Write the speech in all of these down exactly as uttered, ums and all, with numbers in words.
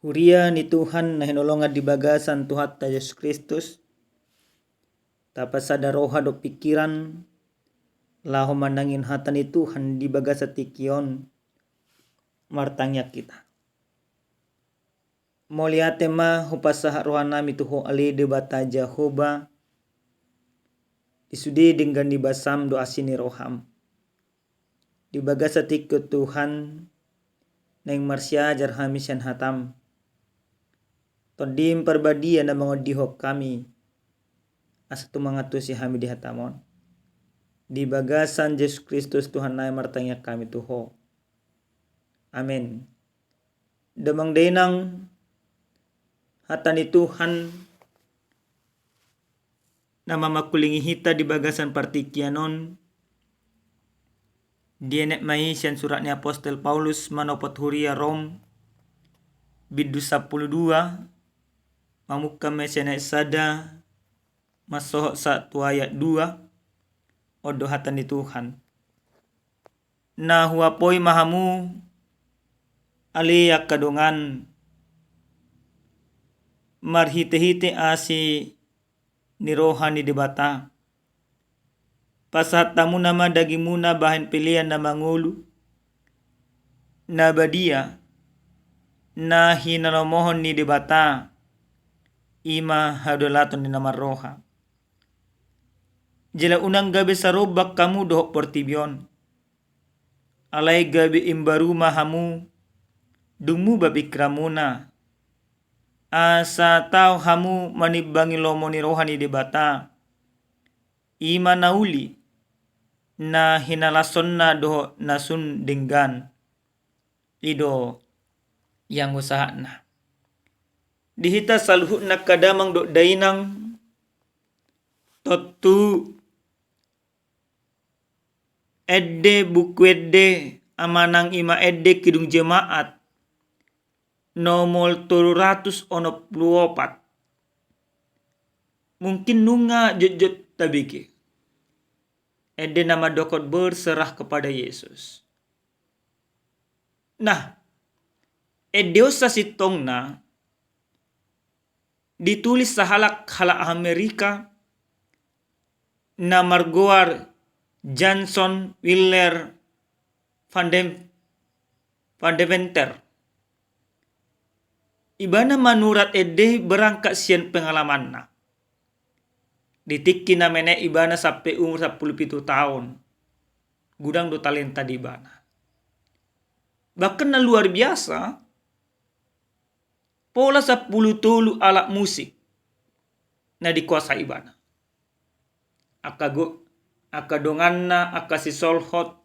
Huria ni Tuhan na hinaholongan di bagasan Tuhanta Jesus Kristus, tapasada roha dohot pingkiran laho manangihon hata ni Tuhan di bagasan tingki on. Martangiang hita. Mauliate ma hupasahat rohanami tu Ho ale Debata Jahowa, di sude denggan ni basam dohot asi ni roham. Di bagasan tingki on Tuhan, naeng marsiajar hami sian hatam. Tondim Parbadia na mangondihon hami, asa tumangihon hami di hatam on. Di bagasan Jesus Kristus Tuhannami martangiang hami tu Ho. Amen. Damang dainang, hata ni Tuhan na mangkulingi hita di bagasan partingkian on, dienet ma i sian surat ni apostel Paulus manopot huria Rom, bindu sampulu dua, mamungka ma i sian ayat sada, mansohot sahat tu ayat dua. On do hata ni Tuhan. Na huapoi ma hamu, ale angka dongan, marhitehite asi ni roha ni Debata. Pasahat hamuna ma dagingmuna bahen pelean na mangolu, na badia, na hinalomohon ni Debata, i ma hadaulaton ni na marroha. Jala unang gabe sarombak hamu dohot portibi on. Alai gabe imbaru ma hamu, dung muba pingkiranmuna. Asa tau hamu manimbangi lomo ni roha ni Debata. I ma na uli, na hinalashonna dohot na sun denggan. I do ianggo sahatna. Di hita saluhutna angka damang dohot dainang, tontu ende, Buku Ende, manang i ma Ende Kidung Jemaat, nomor tolu ratus onom pulu opat. Mungkin nunga jotjot tabege. Ende na mandok Berserah Kepada Yesus. Nah, ende on sasintongna ditulis sahalak halak Amerika na margoar Jason Wheeler Van de, Van Deventer. Ibana manurat ende berangkat sian pengalamanna. Di tingki na menek ibana sampe umur sampulu pitu taon. Godang do talenta di ibana. Bahkan na luar biasa, pola sampulu tolu alat musik na dikuasai ibana. Angka go, angka donganna, angka sisolhot,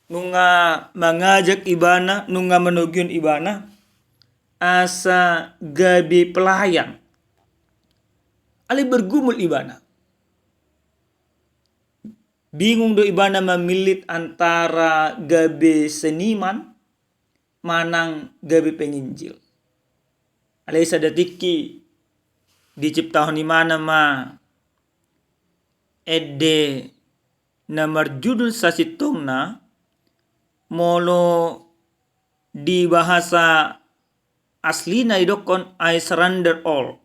nunga mangajak ibana, nunga manogihon ibana, asa gabe pelayan. Alai bergumul ibana. Bingung do ibana mamillit antara gabe seniman, manang gabe penginjil. Alai sada tingki diciptahon ibana ma ende na marjudul sasintongna, molo di bahasa aslina idokkon I surrender all,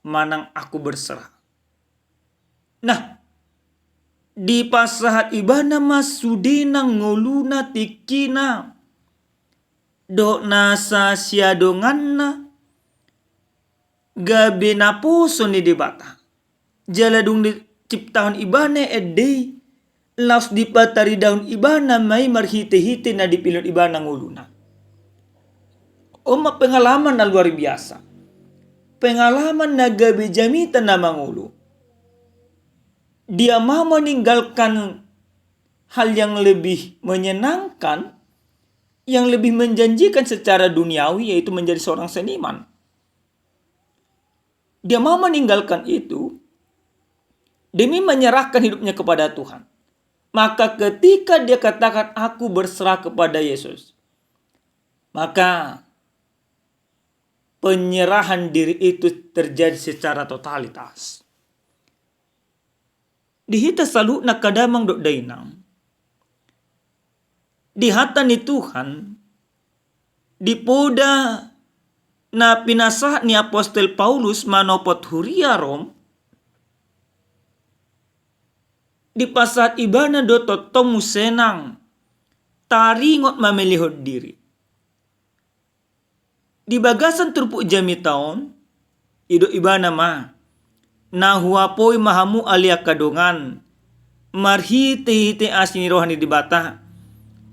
manang aku berserah. Nah, dipasahat ibana ma sude na ngoluna, tingkina, dohot nasa siadonganna, gabe naposo ni Debata. Jala dung diciptahon ibana ende i, laos dipataridahon ibana ma i marhitehite na dipillit ibana ngoluna. On ma pengalaman na luar biasa. Pengalaman na gabe jamita na mangolu. Dia mau meninggalkan hal yang lebih menyenangkan, yang lebih menjanjikan secara duniawi, yaitu menjadi seorang seniman. Dia mau meninggalkan itu demi menyerahkan hidupnya kepada Tuhan. Maka ketika dia katakan, "Aku berserah kepada Yesus," maka penyerahan diri itu terjadi secara totalitas. Di hita saluhutna angka damang dohot dainang, di hata ni Tuhan, di poda na pinasahat ni apostel Paulus manopot huria Rom, dipasahat ibana do tongtong muse nang taringot mamelehon diri. Di bagasan turpuk jamita on, didok ibana ma, na huapoi ma hamu ale angka dongan, marhitehite asi ni roha ni Debata,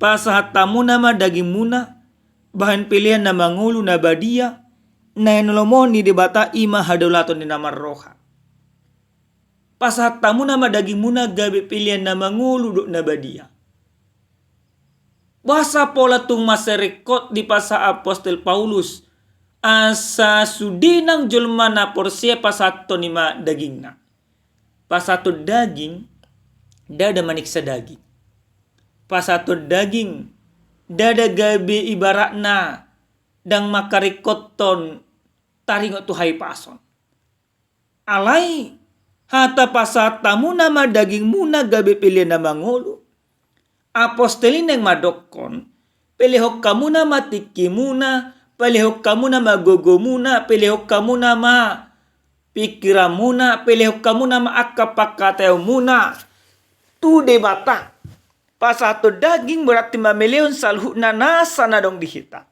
pasahat hamuna ma dagingmuna bahen pelean na mangolu na badia, na hinalomohon ni Debata i ma hadaulaton ni na marroha. Pasahat hamuna ma dagingmuna gabe pelean na mangolu dohot na badia. Boasa pola tung mansai ringkot dipasahat apostel Paulus, asa sude nang jolma na porsea pasahathon i ma dagingna. Pasahathon daging, ndada maniksa daging. Pasahathon daging, ndada gabe ibaratna ndang mangkaringkothon taringot tu hahipason. Alai hata pasahat hamuna ma dagingmuna gabe pelean na mangolu. Apostel i naeng mandokkon, pelehon hamuna ma tingkimuna, pelehon hamuna ma gogomuna, pelehon hamuna ma pingkiranmuna, pelehon hamuna ma angka pangkataionmuna tu Debata. Pasahathon daging berarti mamelehon saluhutna nasa na adong di hita.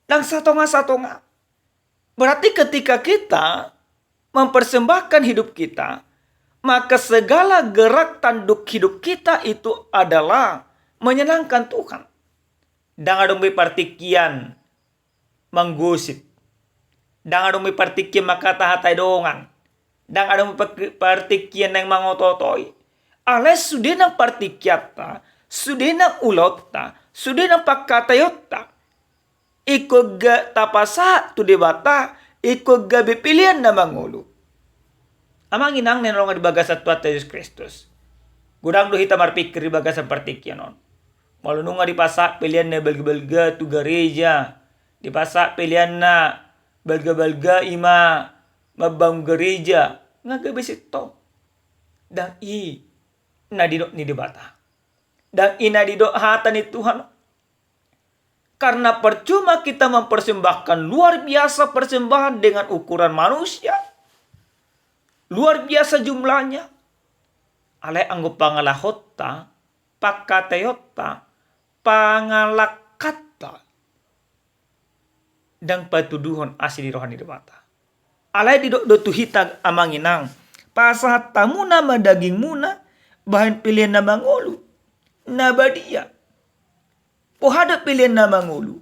Ndang satonga-satonga. Berarti ketika kita mempersembahkan hidup kita, maka segala gerak tanduk hidup kita itu adalah menyenangkan Tuhan. Ndang adong be partingkian manggosip. Ndang adong be partingkian mangkatahata dongan. Ndang adong be partingkian naeng mangoto-otoi. Alai sude nang partingkianta, sude nang ulaonta, sude nang pangkataionta, ingkon ga tapasahat tu Debata, ingkon gabe pelean na mangolu. Amang inang na hinaholongan di bagasan Tuhanta Jesus Kristus, godang do hita marpingkir di bagasan partingkian on. Molo nunga dipasahat pelean na balga-balga tu gareja, dipasahat pelean na balga-balga i ma mambangun gareja, nga gabe sintong. Ndang i na didok ni Debata. Ndang i na didok hata ni Tuhan. Karena percuma kita mempersembahkan luar biasa persembahan dengan ukuran manusia, luar biasa jumlahnya, alai anggo pangalahonta, pangkataionta, pangalangkanta, ndang patuduhon asi ni roha ni Debata. Alai didok do tu hita amang inang, pasahat hamuna ma dagingmuna bahen pelean na mangolu, na badia. Boha do pelean na mangolu?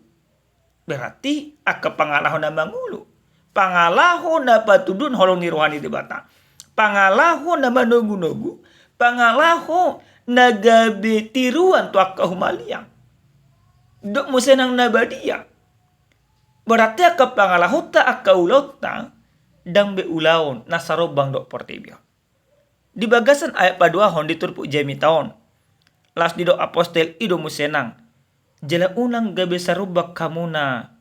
Berarti angka pangalaho na mangolu. Pangalaho na patuduhon holong ni roha ni Debata. Pangalaho na manogu-nogu. Pangalaho na gabe tiruan tu angka humaliang. Didok muse nang na badia. Berarti angka pangalahonta, angka ulaonta, ndang be ulaon na sarombang dohot portibi on. Di bagasan ayat paduahon di turpuk jamita on, laos didok apostel i do muse nang, jala unang gabe sarombang hamuna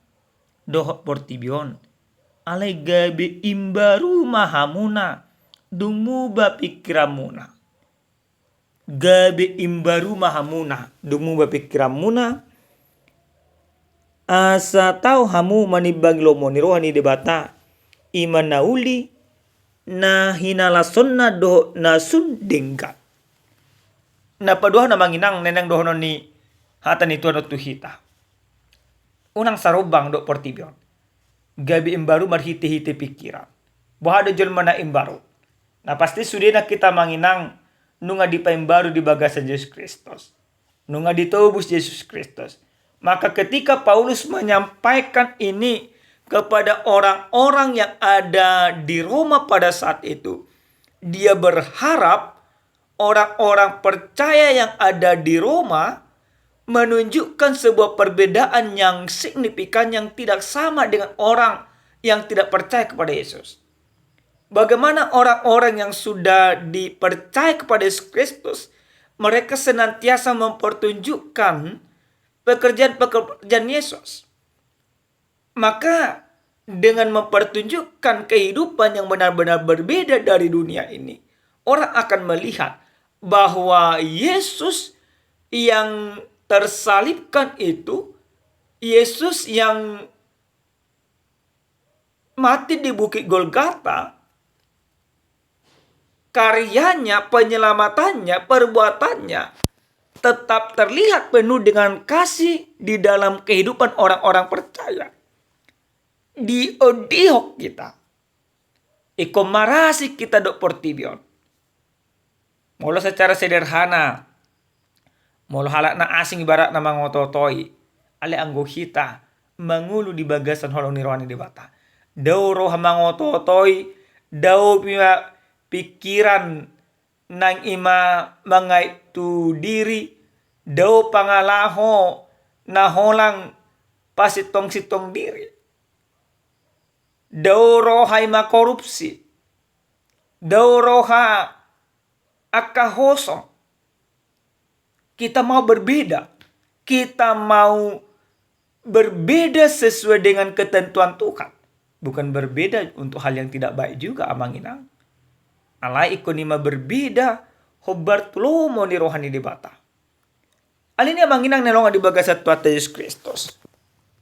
dohot portibi on, alai gabe imbaru ma hamuna dung muba pingkiranmuna. Gabe imbaru ma hamuna dung muba pingkiranmuna, asa tau hamu manimbangi lomo ni roha ni Debata, i ma na uli, na hinalashonna dohot na sun denggan. Na paduahon amang inang na naeng dohonon ni hata ni Tuhan on tu hita, unang sarombang dohot portibi on. Gabe imbaru marhite-hite pingkiran. Boha do jolma na imbaru? Na pasti sudena hita amang inang nunga dipaimbaru di bagasan Jesus Kristus. Nunga ditobus Jesus Kristus. Maka ketika Paulus menyampaikan ini kepada orang-orang yang ada di Roma pada saat itu, dia berharap orang-orang percaya yang ada di Roma menunjukkan sebuah perbedaan yang signifikan, yang tidak sama dengan orang yang tidak percaya kepada Yesus. Bagaimana orang-orang yang sudah dipercaya kepada Yesus Kristus, mereka senantiasa mempertunjukkan pekerjaan-pekerjaan Yesus. Maka, dengan mempertunjukkan kehidupan yang benar-benar berbeda dari dunia ini, orang akan melihat bahwa Yesus yang tersalibkan itu, Yesus yang mati di Bukit Golgata, karyanya, penyelamatannya, perbuatannya tetap terlihat penuh dengan kasih di dalam kehidupan orang-orang percaya. Diondihon hita. Ingkon marasing hita dohot portibi on. Molo secara sederhana, molo halak na asing ibaratna mangoto-otoi, alai anggo hita mangolu di bagasan holong ni roha ni Debata, dao roha mangoto-otoi, dao pi-, pikiran nang i ma mangait tu diri, dao pangalaho na holan pasintong-sintong diri. Dao roha i ma korupsi. Dao roha angka hoso. Kita mau berbeda. Kita mau berbeda sesuai dengan ketentuan Tuhan. Bukan berbeda untuk hal yang tidak baik juga, amang inang. Alai ingkon i ma berbeda hombar tu lomo ni roha ni Debata. Alani i, amang inang na hinaholongan di bagasan Tuhanta Jesus Kristus,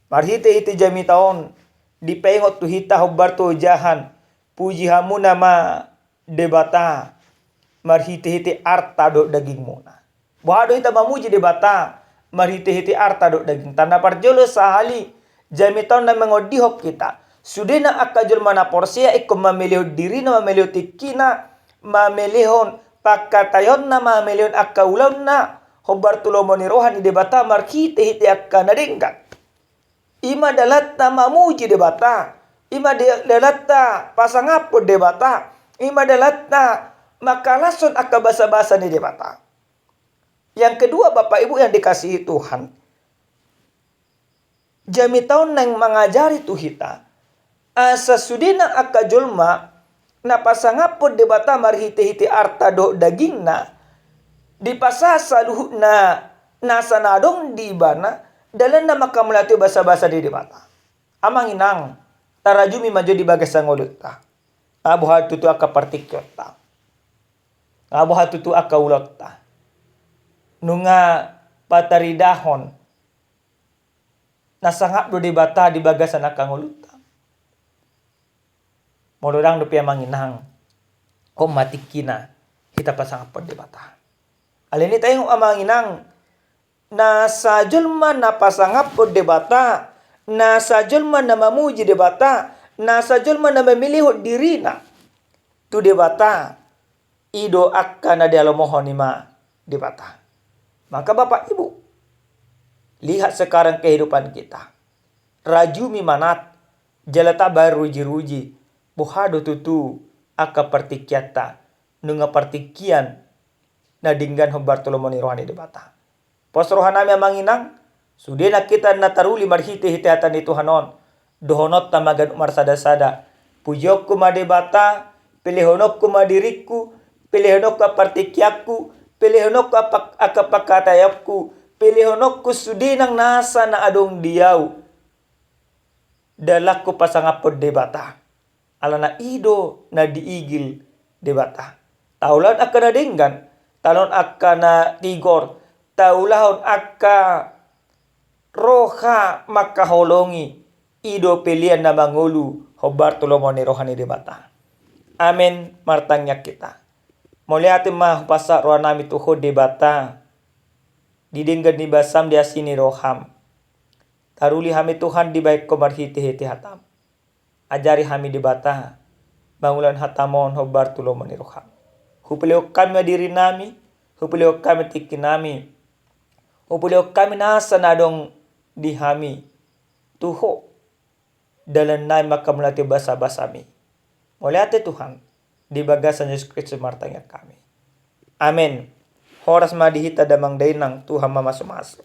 marhite-hite jamita on dipaingot tu hita hombar tu ojahan, puji hamuna ma Debata marhite-hite arta dohot dagingmuna. Boha do hita mamuji Debata marhite-hite arta dohot dagingta? Na parjolo sahali, jamita on na mangondihon hita. Sudena angka jolma na porsea ingkon mamelehon dirina, mamelehon tingkina, mamelehon pangkataionna, mamelehon angka ulaonna hombar tu lomo ni roha ni Debata marhite-hite angka na denggan. I ma dalanta mamuji Debata, i ma de-, dalanta pasangaphon Debata, i ma dalanta mangkalashon angka basa-basa ni Debata. Yang kedua, Bapak Ibu yang dikasihi Tuhan, jamita on naeng mangajari tu hita asa sudena angka jolma na pasangaphon Debata marhite-hite arta dohot dagingna, dipasahat saluhutna nasa na adong di ibana, dalanna manghamauliatehon basa-basa ni Debata. Amang inang, tarajumi ma jo di bagasan ngolunta. Nga boha tutu angka partingkionta, nga boha tutu angka ulaonta, nunga pataridahon na sangap do Debata di bagasan angka ngolunta? Molo ndang dope, amang inang, on ma tingkina hita pasangaphon Debata. Alani i taingot, amang inang, nasa jolma na pasangaphon Debata, nasa jolma na mamuji Debata, nasa jolma na mamelehon dirina tu Debata, i do angka na dihalomohon i ma Debata. Maka Bapak Ibu, lihat sekarang kehidupan kita. Rajumi manat, jala tabaruji-ruji, boha do tutu angka partingkianta, nunga partingkian na denggan hombar tu lomo ni roha ni Debata. Pos rohanami, amang inang, sudena hita na taruli marhite-hite hata ni Tuhan on, dohononta ma ganup marsada-sada: Pujionku ma Debata, pelehononku ma diringku, pelehononku angka partingkianku, pelehononku angka, angka pangkataionku, pelehononku sude nang nasa na adong di ahu, dalanku pasangaphon Debata. Alana i do na diigil Debata. Taulahon angka na denggan, taulahon angka na tigor, taulahon angka roha mangkaholongi, i do pelean na mangolu hombar tu lomo ni roha ni Debata. Amen. Martangiang hita. Mauliate ma hupasahat rohanami tu Ho Debata, di denggan ni basam, di asi ni roham. Taruli hami Tuhan dibahen Ho marhite-hite hatam. Ajari hami Debata mangulahon hatam on hombar tu lomo ni roham. Hupelehon hami ma dirinami, hupelehon hami tingkinami, hupelehon hami nasa na adong di hami tu Ho, dalannami manghamauliatehon basa-basami. Mauliate Tuhan, di bagasan Jesus Kristus martangiang hami. Amen. Horas ma di hita damang dainang, Tuhan mamasu-masu.